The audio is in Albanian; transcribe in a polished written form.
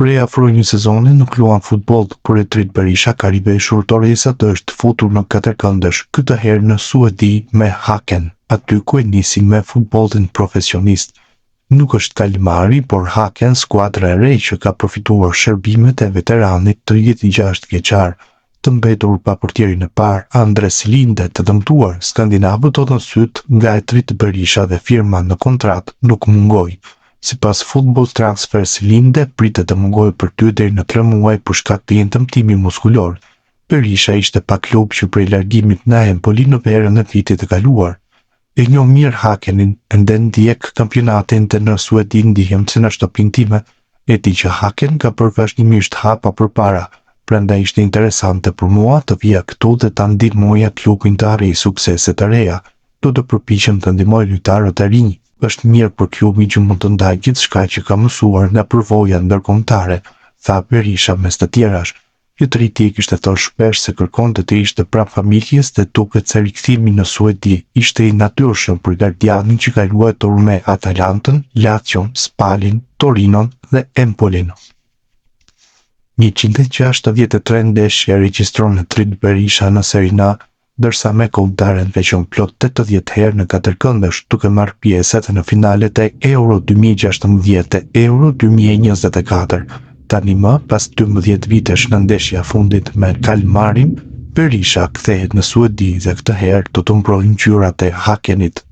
Prej afro një sezoni nuk luan futboll, por Etrit Berisha ka riveshur dorezat dhe është futur në katërkëndësh, këtë herë në Suedi me Haken, aty ku e nisi me futbollin profesionist. Nuk është Kalmari, por Haken skuadra e re që ka përfituar shërbimet e veteranit 36 vjeçar. Të mbetur pa portierin e parë, Andres Linde, të dëmtuar, skandinavët hodhën sytë nga Etrit Berisha dhe firma në kontratë nuk mungoi. Sipas Football Transfers Linde pritet të mungojë për dy deri në tre muaj për shkak të një dëmtimi muskulor. Berisha ishte pa klub që prej largimit nga Empoli në verën e vitit të kaluar. E njoh mirë Hakenin, ende ndjek kampionatin dhe në Suedi ndihem si në shtëpinë time. E di që Haken ka bërë vazhdimisht hapa përpara, prandaj ishte interesante për mua të vija këtu dhe ta ndihmoja klubin të arrijë suksese të reja. Do të përpiqem të ndihmoj lojtarët e rinj. Është mirë për klubin që mund të ndaj gjithçka që kam mësuar nga përvoja ndërkombëtare, tha Berisha mes të tjerash. Etriti e kishte thënë shpesh se kërkonte të ishte pranë familjes dhe duket se rikthimi në Suedi ishte i natyrshëm për gardianin që ka luajtur me Atalantën, Lazion, Spalin, Torinon dhe Empolin. 163 ndeshje regjistron Etrit Berisha në Serinë A, ndërsa me Kombëtaren ka qenë plot 80 herë në katërkëndësh, duke marrë pjesë edhe në finalet e Euro 2016 dhe Euro 2024. Tani më, pas 12 vitesh nga ndeshja e fundit me Kalmarin, Berisha kthehet në Suedi dhe këtë herë do të mbrojë ngjyrat e Hakenit.